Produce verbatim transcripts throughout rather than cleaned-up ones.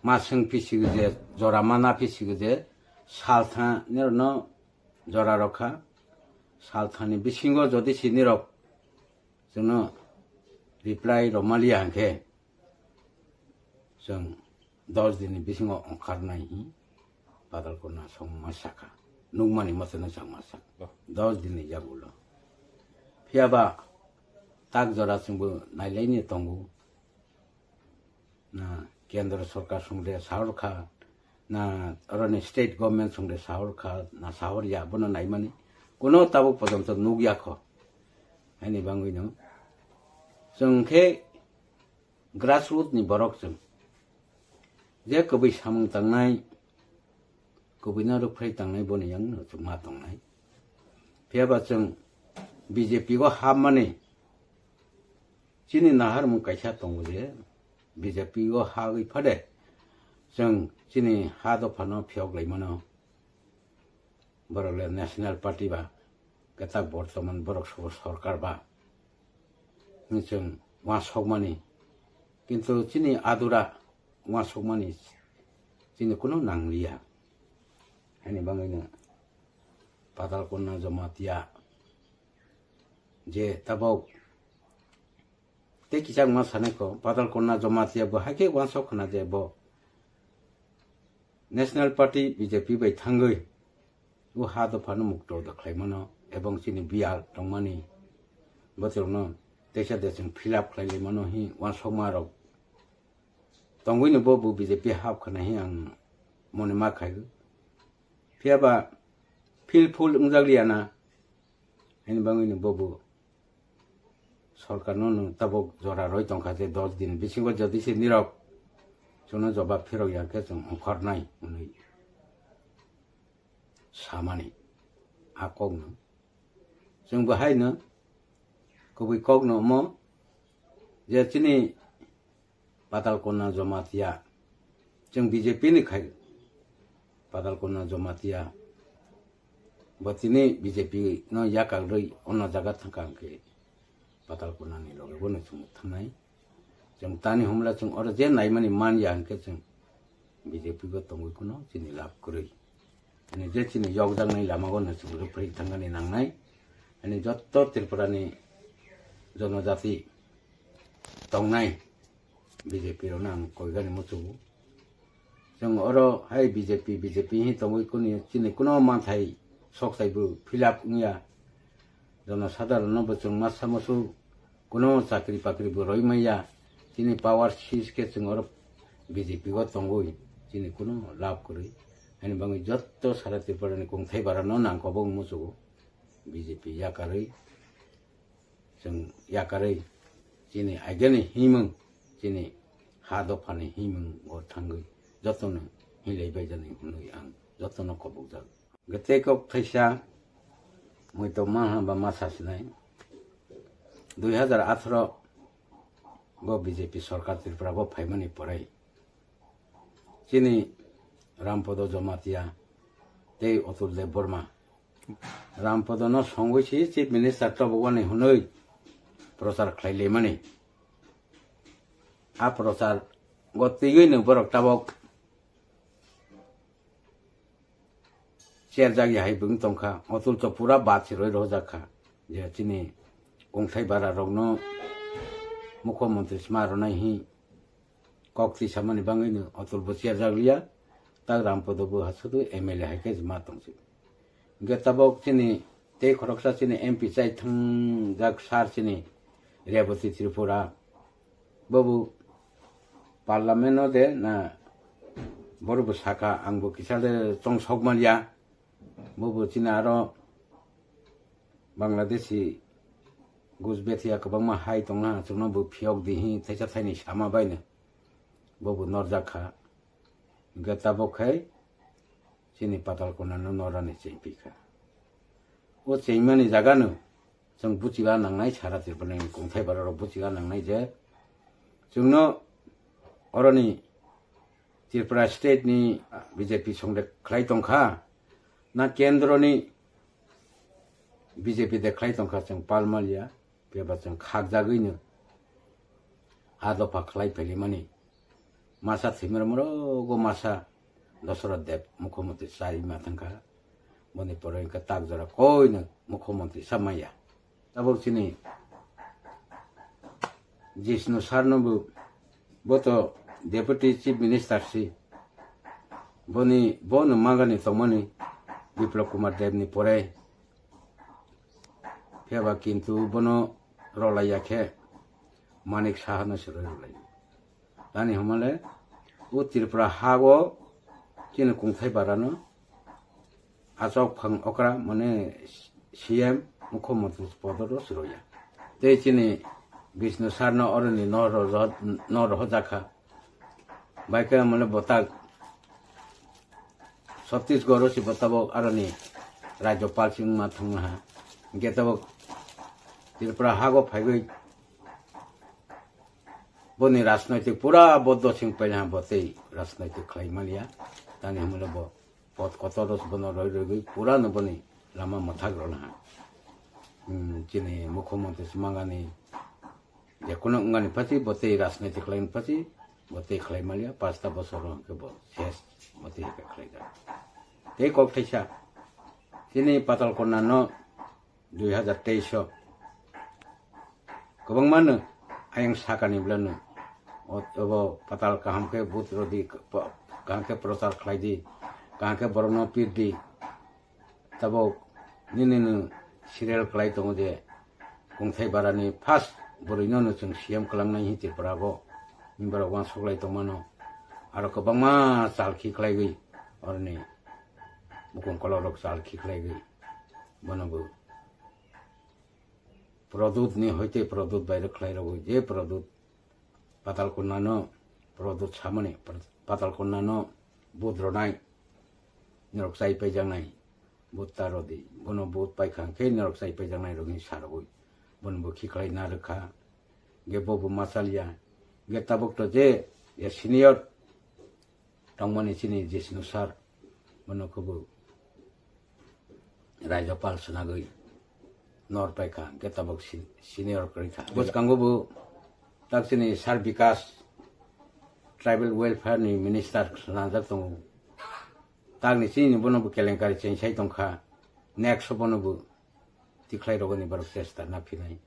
maswng pisigo je, jora mana pisigo je, saltha nirokno jora rokha, salthani bisingo jodi si nirok chwngno reply romaliya hwnkhe, chwng dos dinni bisingo ongkharnai hi Padal Kona songma sakha, nukmani motono changma sakha. Dos dinni yagulo. Phiyaba tak jora chwngbo nailaini tongo. Na kendra sorkar songde sahor kha, na oroni state government songde sahor kha, na sahor ya, bono naimani kuno tabuk pojonto nukya kho. Haini bangwino chwng khe grassroot ni borok chwng je kubui samung tangnai, kubui no rwphrai tangnai boni yang no chwng ma tongnai. Phiyaba chwng B J P o hapmani chini naharmung kaisa tongo je, B J P o hagwi phade chwng chini ha dophano phiyok laimano. Borok le National Party ba, kwtak bortoman borok so-, sorkar ba hwnwi chwng uansukmani, kintu chini adura uansukmani chini kuno nangliya. Haini bangwino Padal Kona Jamatia je tabuk tei kisa wngma sanai kho, Padal Kona Jamatia bo hai khe uansuk khna je bo National Party B J P bai thangwi o ha dophano mukto da khlaimano ebong chini biyal tongmani botorokno teisa de chwng fill up khlai laimano hi uansukma rok tongwino bo bo B J P hap khna hi ang mone ma khai. Phiyaba feel full wngjak liya na, haini bangwino bo bo sorkar no nwng tabuk jora roi tongkha je dos din bisingo jodi se nirok chwngno jobab phirok ya khe chwng ongkhornai hwnwi samani a kokno. Chwng bo haino kubui kokno omo je chini Padal Kona Jamatia. Chwng B J P ni khai Padal Kona Jamatia. Bo tini B J P no yakarwi ono jaga thangka hwnkhe Padal Kona ni loge bono chwng thangnai. Chwng tani humla chwng oro je naimani man ya hwnkhe chwng B J P bo tongwi kuno chini lab kwrwi. Ani je chini yokjaknai lama o no chwng rwphri thangani nangnai. Ani jotto Tripura ni jonojati tongnai B J P rokno ang koigani muchungo. Chwng oro hai B J P, B J P hi tongwi kuni chini kuno manthai sok saibo fill up wngya. Jono sadharon no bo chwng masa musu kuno chakri pakri bo roi maya. Chini power sis khe chwng oro B J P o tongwi chini kuno lab kwrwi. Ani bangwi jotto sara Tripura ni kungthai bara no nang kobong muchungo. B J P yakarwi, chwng yakarwi chini aigani himung, chini ha dophani himung o thangwi jotono hinlai baijani hwnwi ang jotono kobokjak. Gete kok thaisa muitok manha ba masa sinai dui hazar atharo bo B J P sorkar Tripura bo phaimani porai chini Rampodo Jamatia tei Otul Debbarma Rampodono songwi si Chief Minister tobogoni hwnwi prochar khlai laimani. A prochar go twiwi no borok tabok cherjak ya hai bwng tongkha. Otul to pura bad se roi rojak kha je chini kongthai bara rokno mukho montri sma rwnai hi kok twi samani bangwi no Otul bo cherjak liya, tak Rampodo bo ha sudu M L A hai khe ma tongsi. Hingke tabok chini tei khoroksa chini M P chai thangjak sar chini Reboti Tripura. Bobo parliament o de na borok bo saka ang bo kisa de chongsok manya. Bobo chini aro Bangladeshi Gujbethia kwbangma hai tongna chwngno bo phiyok di hi thaisa thaini sama baino bobo norjak kha. Hingke tabok khai chini Patal Kona no norani chengpi kha. O chengmani jaga no chwng buchiga nangnai sara Tripura ni kongthai bara rok buchiga nangnai je chwngno oroni Tripura state ni B J P song de khlai tongkha na kendro ni B J P de khlai tongkha chwng palmaliya beba chwng khakjagwi no a dopha khlai phaimani Masa thwimaro morogo masa Dosoroth Deb mukhyamantri chai ma thangkha. Boni pore hwnkhe tak jora koino mukhyamantri sa maya. Tabuk chini Jishnu Sarno bo, bo to Deputy Chief Minister si. Boni, bono magani tongmani Biplab Kumar Debni pore. Phiya ba kintu bono rolaiya khe Manik Sahano se roi rolai. Tani hwnmale o Tripura ha o chini kungthai barano achok phang okra mane C M mukhyamantri podo ro se roya. Tei chini Bishnu Sarno oroni no ro-, no rohojakha. Bai khe mane botak Chhattisgarh o si bo tabuk aroni Rajyapal si wngma thangma ha. Hwnkhe tabuk Tripura ha o phaigwi boni rajnoitik pura boddo sing paina ha bo tei rajnoitik khlai maliya. Tani hwnmale bo pot kotor rok bono roi rogwi pura no boni lama mwthak rwna ha. Hmm, chini mukhyamantri swmangani je kuno wngani phachi bo tei rajnoitik khlaini phachi bo tei khlai maliya, pasta bosor hwnkhe bo ses bo tei khe khlai jak. Tei kok thaisa chini Patal Konna no dui hazar teis o kwbangma no ayang sakani bwlano o, obo patal kaham khe but rodi, kaham khe prochar khlai di, kaham khe borokno pir di. Tabuk nini no serial khlai tongo je kungthai barani first bwrwino no chwng C M kwlangnai hi Tripura o, nini borok uansuk lai tongmano. Aro kwbangma chalkhi khlaigwi oroni bukung kolok rok chalkhi khlaigwi bono bo Produt ni hoite Produt bai rwkhlai rogwi je Produt Patal Konna no Produt samani Patal Konna no but ronai norok chai paijaknai but ta rodi bono but paikha khe norok chai paijaknai rogwi sa rogwi bono bo khikhlai na rwkha ge bo bo machaliya ge tabuk to je ya senior tongmani chini Jishnu sir bono khubu Rajyapal swnagwi nor paikha hwnkhe tabuk si-, senior kwrwi kha. Bwskango bo tak chini sir Bikas tribal welfare ni minister swnajak tongo. Takni chini bono bo kelenkari chengsai tongkha. Next o bono bo tikhlai rogoni borok chesta na phinai.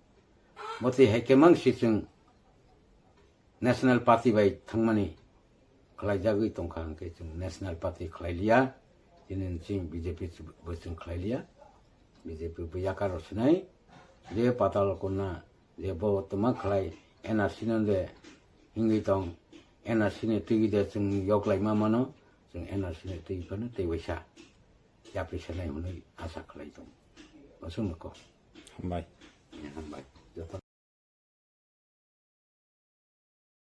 Bo twi hai khe mang si chwng National Party bai thangmani khlaijagwi tongkha hwnkhe chwng National Party khlai liya, chini chwng B J P bo chwng khlai liya, B J P bo yakar rw sinai, je Patal Konna je bo tongma khlai N R C no de hingwi tong, N R C ni twi de chwng yoklai ma mano, chwng N R C ni twi phano tei waisa yapri sanai hwnwi asa khlai tong. Aswk no kok. Hambai. Hambai.